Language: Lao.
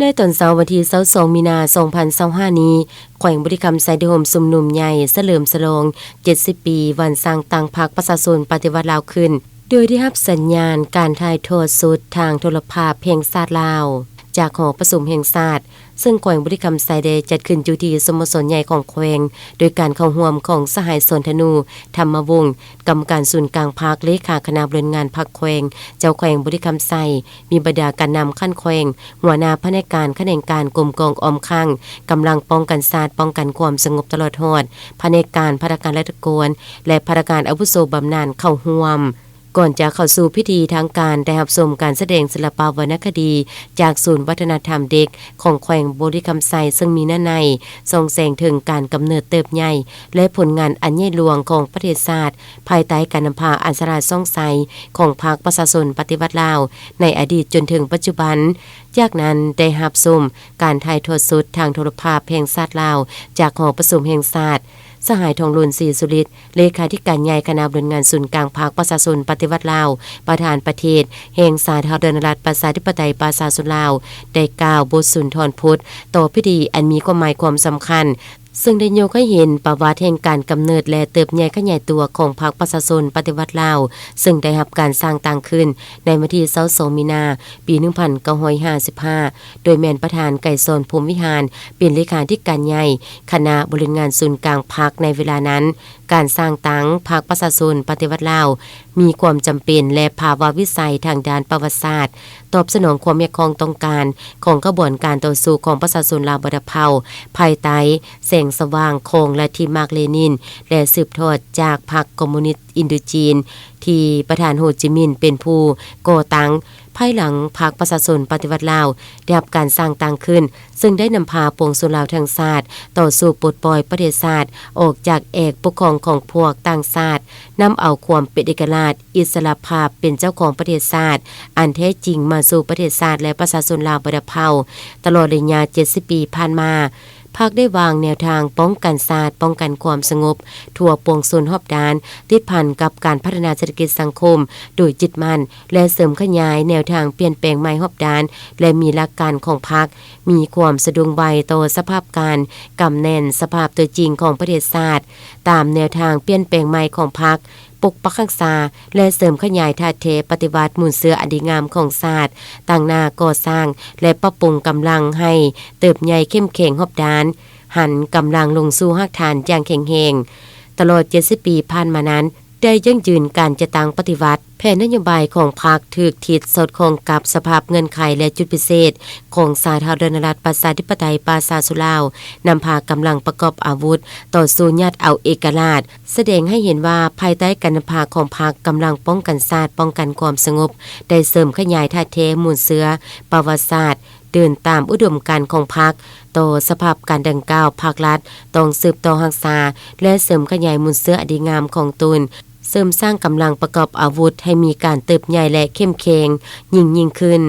ໃນຕອນເຊົ້າວັນທີຊາວສອງ ມີນາ ສອງພັນຊາວຫ້ານີ້, ແຂວງບໍລິຄຳໄຊໄດ້ໂຮມຊຸມນຸມໃຫຍ່ສະເຫຼີມສະຫຼອງເຈັດສິບປີ ວັນສ້າງຕັ້ງພັກປະຊາຊົນປະຕິວັດລາວຂຶ້ນ, ໂດຍໄດ້ຮັບສັນຍານການຖ່າຍທອດສົດທາງໂທລະພາບແຫ່ງຊາດລາວ ຈາກຫໍປະຊຸມແຫ່ງຊາດ, ເຊິ່ງແຂວງບໍລິຄຳໄຊໄດ້ຈັດຂຶ້ນຢູ່ທີ່ສະໂມສອນໃຫຍ່ຂອງແຂວງ, ໂດຍການເຂົ້າຮ່ວມຂອງສະຫາຍ ສອນທະນູ ທຳມະວົງ, ກຳມະການສູນກາງພັກ, ເລຂາຄະນະບໍລິຫານງານພັກແຂວງ, ເຈົ້າແຂວງບໍລິຄຳໄຊ, ມີບັນດາການນຳຂັ້ນແຂວງ, ຫົວໜ້າພະແນກການ, ຂະແໜງການ, ກົມກອງອອມຄັງ, ກຳລັງປ້ອງກັນຊາດ, ປ້ອງກັນຄວາມສະຫງົບ, ຕະຫຼອດຮອດພະແນກການ, ພະນັກງານລັດຖະກອນ ແລະ ພະນັກງານອາວຸໂສບຳນານເຂົ້າຮ່ວມ. ກ່ອນຈະເຂົ້າສູ່ພິທີທາງການ, ໄດ້ຮັບຊົມການສະແດງສິລະປະວັນນະຄະດີຈາກສູນວັດທະນະທຳເດັກຂອງແຂວງບໍລິຄຳໄຊ, ເຊິ່ງມີເນື້ອໃນສ່ອງແສງເຖິງການກຳເນີດເຕີບໃຫຍ່ ແລະ ຜົນງານອັນໃຫຍ່ຫຼວງຂອງປະເທດຊາດ, ພາຍໃຕ້ການນຳພາອັນສະຫຼາດຊ່ອງໄຊຂອງພັກປະຊາຊົນປະຕິວັດລາວ ໃນອະດີດຈົນເຖິງປັດຈຸບັນ. ຈາກນັ້ນໄດ້ຮັບຊົມການຖ່າຍທອດສົດທາງໂທລະພາບແຫ່ງຊາດລາວ ຈາກຫໍປະຊຸມແຫ່ງຊາດ, ສະຫາຍ ທອງລຸນ ສີສຸລິດ, ເລຂາທິການໃຫຍ່ຄະນະບໍລິຫານງານສູນກາງພັກປະຊາຊົນປະຕິວັດລາວ, ປະທານປະເທດແຫ່ງສາທາລະນະລັດ ປະຊາທິປະໄຕ ປະຊາຊົນລາວ ໄດ້ກ່າວບົດສຸນທອນພົດຕໍ່ພິທີອັນມີຄວາມໝາຍຄວາມສຳຄັນ, ເຊິ່ງໄດ້ຍົກໃຫ້ເຫັນປະຫວັດແຫ່ງການກຳເນີດ ແລະ ເຕີບໃຫຍ່ຂະຫຍາຍຕົວຂອງພັກປະຊາຊົນປະຕິວັດລາວ, ເຊິ່ງໄດ້ຮັບການສ້າງຕັ້ງຂຶ້ນໃນວັນທີຊາວສອງ ມີນາ ປີໜຶ່ງພັນເກົ້າຮ້ອຍຫ້າສິບຫ້າ ໂດຍແມ່ນປະທານ ໄກສອນ ພົມວິຫານ ເປັນເລຂາທິການໃຫຍ່ຄະນະບໍລິຫານງານສູນກາງພັກໃນເວລານັ້ນ. ການສ້າງຕັ້ງພັກປະຊາຊົນປະຕິວັດລາວ ມີຄວາມຈຳເປັນ ແລະ ພາວະວິໄສທາງດ້ານປະຫວັດສາດ, ຕອບສະໜອງຄວາມຮຽກຮ້ອງຕ້ອງການຂອງຂະບວນການຕໍ່ສູ້ຂອງປະຊາຊົນລາວບັນດາເຜົ່າ ພາຍໃຕ້ແສງສະຫວ່າງຂອງລັດທິມາກເລນິນ ແລະ ສືບທອດຈາກພັກຄອມມູນິດອິນໂດຈີນ ທີ່ປະທານ ໂຮຈິມິນ ເປັນຜູ້ກໍ່ຕັ້ງ. ພາຍຫຼັງພັກປະຊາຊົນປະຕິວັດລາວໄດ້ຮັບການສ້າງຕັ້ງຂຶ້ນ, ເຊິ່ງໄດ້ນຳພາປວງຊົນລາວທັງຊາດຕໍ່ສູ້ປົດປ່ອຍປະເທດຊາດອອກຈາກແອກປົກຄອງຂອງພວກຕ່າງຊາດ, ນຳເອົາຄວາມເປັນເອກະລາດ, ອິດສະຫຼະພາບເປັນເຈົ້າຂອງປະເທດຊາດອັນແທ້ຈິງມາສູ່ປະເທດຊາດ ແລະ ປະຊາຊົນລາວບັນດາເຜົ່າ. ຕະຫຼອດໄລຍະເຈັດສິບປີຜ່ານມາ, ພັກໄດ້ວາງແນວທາງປ້ອງກັນຊາດ, ປ້ອງກັນຄວາມສະຫງົບທົ່ວປວງຊົນຮອບດ້ານ, ຕິດພັນກັບການພັດທະນາເສດຖະກິດສັງຄົມໂດຍຍຶດໝັ້ນ ແລະ ເສີມຂະຫຍາຍແນວທາງປ່ຽນແປງໃໝ່ຮອບດ້ານ ແລະ ມີຫຼັກການຂອງພັກ, ມີຄວາມສະດຸ້ງໄວຕໍ່ສະພາບການ, ກຳແໜ້ນສະພາບຕົວຈິງຂອງປະເທດຊາດ, ຕາມແນວທາງປ່ຽນແປງໃໝ່ຂອງພັກ, ປົກປັກຮັກສາ ແລະ ເສີມຂະຫຍາຍທາດແທ້ປະຕິວັດມູນເຊື້ອອັນດີງາມຂອງຊາດ, ຕັ້ງໜ້າກໍ່ສ້າງ ແລະ ປັບປຸງກຳລັງໃຫ້ເຕີບໃຫຍ່ເຂັ້ມແຂງຮອບດ້ານ, ຫັນກຳລັງລົງສູ່ຮາກຖານຢ່າງແຂງແຮງ. ຕະຫຼອດເຈັດສິບປີຜ່ານມານັ້ນ ໄດ້ຢັ້ງຢືນການຈັດຕັ້ງປະຕິວັດ, ແຜນນະໂຍບາຍຂອງພັກຖືກທິດສອດຄ່ອງກັບສະພາບເງື່ອນໄຂ ແລະ ຈຸດພິເສດຂອງສາທາລະນະລັດ ປະຊາທິປະໄຕ ປະຊາຊົນລາວ, ນຳພາກຳລັງປະກອບອາວຸດຕໍ່ສູ້ຍັດເອົາເອກະລາດ, ສະແດງໃຫ້ເຫັນວ່າ ພາຍໃຕ້ການນຳພາຂອງພັກ, ກຳລັງປ້ອງກັນຊາດ, ປ້ອງກັນຄວາມສະຫງົບ ໄດ້ເສີມຂະຫຍາຍທາດແທ້ມູນເຊື້ອປະຫວັດສາດ, ເດີນຕາມອຸດົມການຂອງພັກ. ຕໍ່ສະພາບການດັ່ງກ່າວ, ພັກລັດຕ້ອງສືບຕໍ່ຮັກສາ ແລະ ເສີມຂະຫຍາຍມູນເຊື້ອອັນດີງາມຂອງຕົນ, ເສີມສ້າງກຳລັງປະກອບອາວຸດໃຫ້ມີການເຕີບໃຫຍ່ ແລະ ເຂັ້ມແຂງຍິ່ງໆຂຶ້ນ.